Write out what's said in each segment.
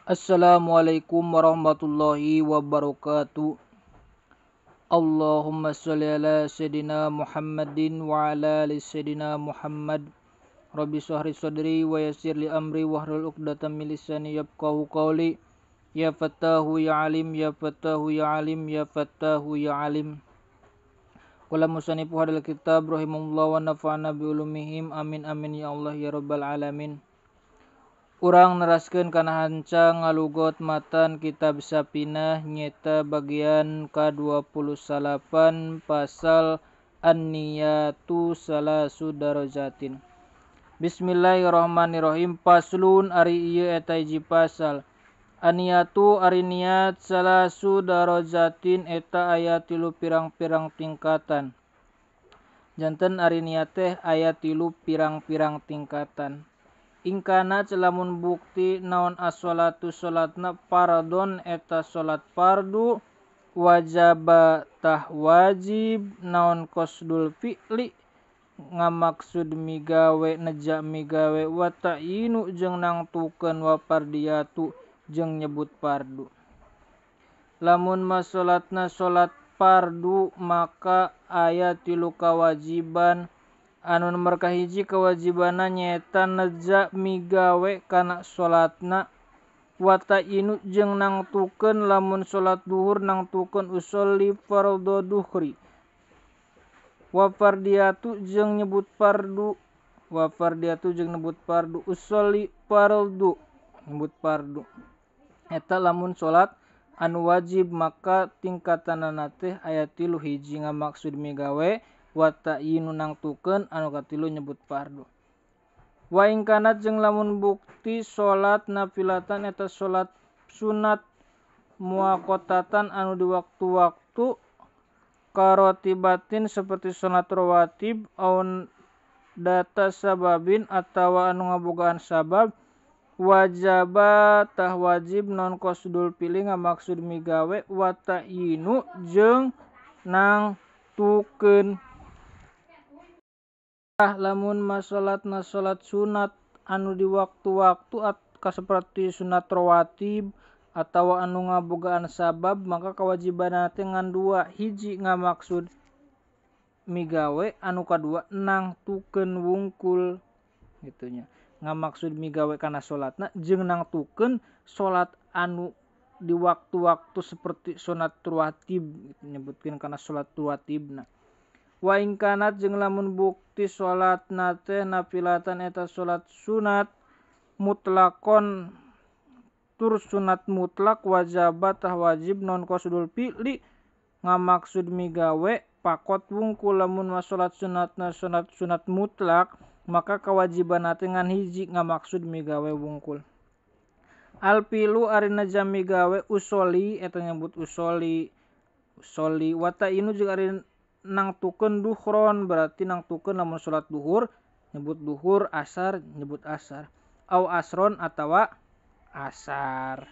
Assalamualaikum warahmatullahi wabarakatuh. Allahumma sholli ala sayyidina Muhammadin wa ala ali sayyidina Muhammad. Rabbi shrah li sadri wa yassir li amri wahlul 'uqdatam min lisani yafqahu qawli. Ya Fattahu ya Alim, ya Fattahu ya Alim, ya Fattahu ya Alim. Qala musannifu hadal kitab rahimahullah wa nafa'ana bi ulumihim. Amin amin ya Allah ya rabbal alamin. Urang neraskeun kana hanca ngalugot matan kitab Safinah nyeta bagian ka-28 pasal an-niyatu salasu darajatin. Bismillahirrahmanirrahim. Paslun ari ieu eta hiji pasal. An-niyatu ari niat salasu darajatin eta aya tilu pirang-pirang tingkatan. Janten ari niat teh aya tilu pirang-pirang tingkatan. Ingkana lamun bukti naon as-sholatu sholatna fardhon eta sholat fardu wajaba tah wajib naon qasdul fi'li ngamaksud migawe neja migawe wa ta'yinu jeung nangtukeun wa fardiyatu jeung nyebut fardu. Lamun mah sholatna sholat fardu maka aya tilu kewajiban. Anu nomor kahiji kewajibanna nyaeta neja migawe kana salatna wa ta'yinu jeung nangtukeun lamun salat duhur nangtukeun usolli fardhu duhri wa fardiyatu jeung nyebut fardu wa fardiyatu jeung nyebut fardu usolli fardu nyebut fardu. Eta lamun salat anu wajib maka tingkatanana teh aya tilu hiji ngamaksud migawe wa ta'yinu nangtukeun anu katilu nyebut fardu. Wa in kanat jeung lamun bukti salat nafilatan eta salat sunat muaqatatan anu di waktu-waktu karotibatin seperti salat rawatib aun data sababin atawa anu ngabogaan sabab wajaba tah wajib non qasdul pilih ngamaksud migawe wa ta'yinu jeung nangtukeun. Lamun masalatna salat sunat anu di waktu-waktu seperti sunat rawatib atawa anu ngabogaan sabab maka kewajibanna teh ngan dua hiji ngamaksud migawe anu kadua nangtukeun wungkul gitu nya ngamaksud migawe kana salatna jeung nangtukeun salat anu di waktu-waktu seperti sunat rawatib gitu, nyebutkeun kana salat rawatibna. Wa in kanat jeung lamun bukti salatna teh nafilatan eta salat sunat mutlakon tur sunat mutlak wajaba tah wajib non qasdul fi'li ngamaksud migawe pakot wungkul lamun mah salat sunatna sunat sunat mutlak maka kewajibanna teh ngan hiji ngamaksud migawe wungkul. Al fi'lu ari najam migawe usoli eta nyebut usoli usoli wa ta'inu jeung ari nangtukeun duhron berarti nangtukeun lamun salat duhur nyebut duhur asar nyebut asar au asron atawa asar.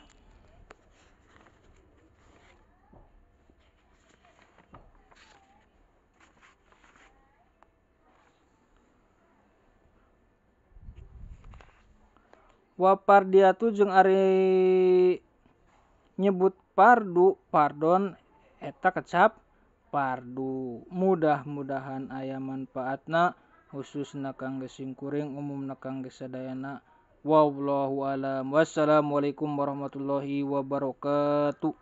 Wa fardiyatu jeung ari nyebut fardu pardon eta kecap fardu. Mudah-mudahan aya manfaatna khususna kangge singkuring umumna kangge sadayana. Wallahu alam. Wassalamualaikum warahmatullahi wabarakatuh.